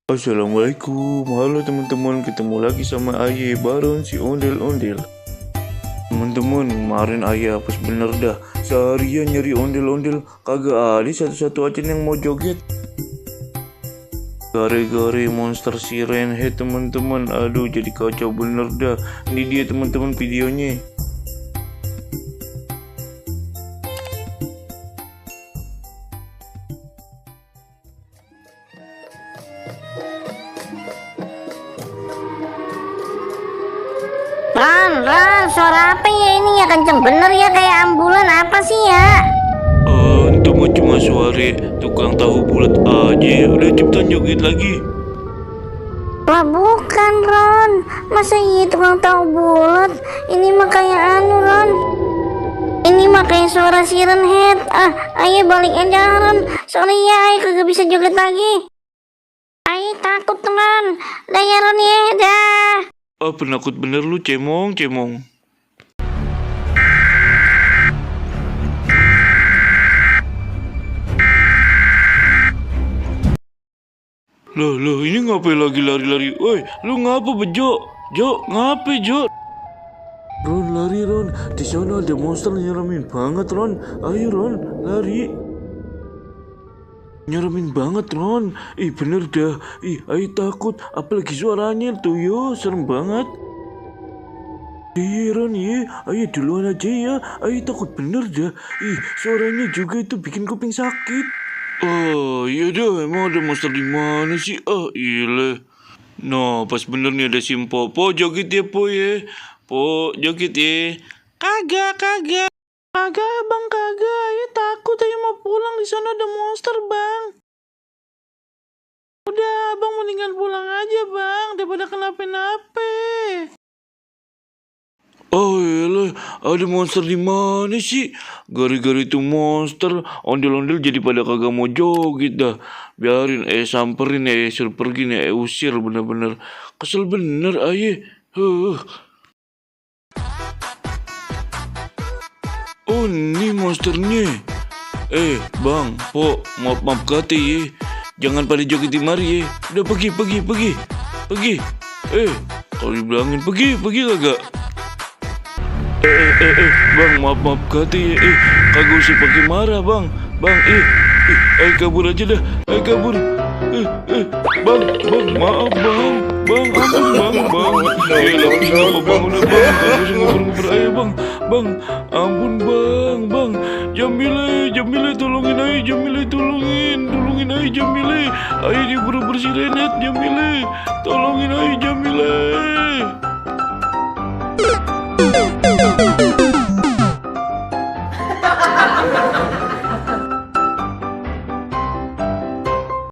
Assalamualaikum, halo teman-teman, ketemu lagi sama Aye Baron si ondel-ondel. Teman-teman, kemarin Aye apes bener dah, seharian nyari ondel-ondel, kagak ada satu-satu aja yang mau joget. Gara-gara monster siren head teman-teman, aduh jadi kacau bener dah. Ini dia teman-teman videonya. Ron, suara apa ya ini ya? Kenceng bener ya, kayak ambulan apa sih ya? Itu mah cuma suara tukang tahu bulat aja, udah cepetan joget lagi. Lah bukan Ron, masa iya tukang tahu bulat? Ini mah kayak Ron. Ini mah kayak suara siren head. Ayo balik aja Ron, soalnya ya ayo kagak bisa joget lagi. Ayo takut Ron, dah ya Ron ya, dah. Penakut bener lu, cemong. Loh, ini ngapain lagi lari-lari? Woi, lu ngapa bejo? Jo, ngapain Jo? Ron, lari Ron. Di sana ada monster nyeremin banget Ron. Ayo Ron, lari. Nyeremin banget Ron. Bener dah. Ayo takut. Apalagi suaranya tuh yo, serem banget. Ron ayo duluan aja ya. Ayo takut bener dah. Suaranya juga itu bikin kuping sakit. Iya dah, emang ada monster di mana sih? Iya. Nah, pas bener nih ada si Po joget ya Po ya. Po joget ya. Kagak. Kagak bang, kagak. Ayo takut, ayo mau pulang, di sana ada monster bang. Udah bang, mendingan pulang aja bang, daripada kenapa-napa. Iyalah, ada monster di mana sih? Gara-gara itu monster, ondel-ondel jadi pada kagak mau joget dah. Biarin, samperin suruh pergi nih, usir bener-bener. Kesel bener, aye. Oh, ini monsternya. Bang, Po, maaf kata ya. Jangan pada joget di mari ya. Udah pergi. Kalau dibilangin pergi kagak? Bang, maaf kata ya. Kagak usah pakai marah bang. Ayo kabur aja dah. Ayo kabur. Bang, maaf bang. Bang. Kenapa bang? Udah bang, kagak usah ngobrol-ngobrol. Ayo bang. Ampun bang. Jamile, tolongin ayo Jamile, tolongin ayo Jamile. Ayo diburu bersirenet Jamile. Tolongin ayo Jamile.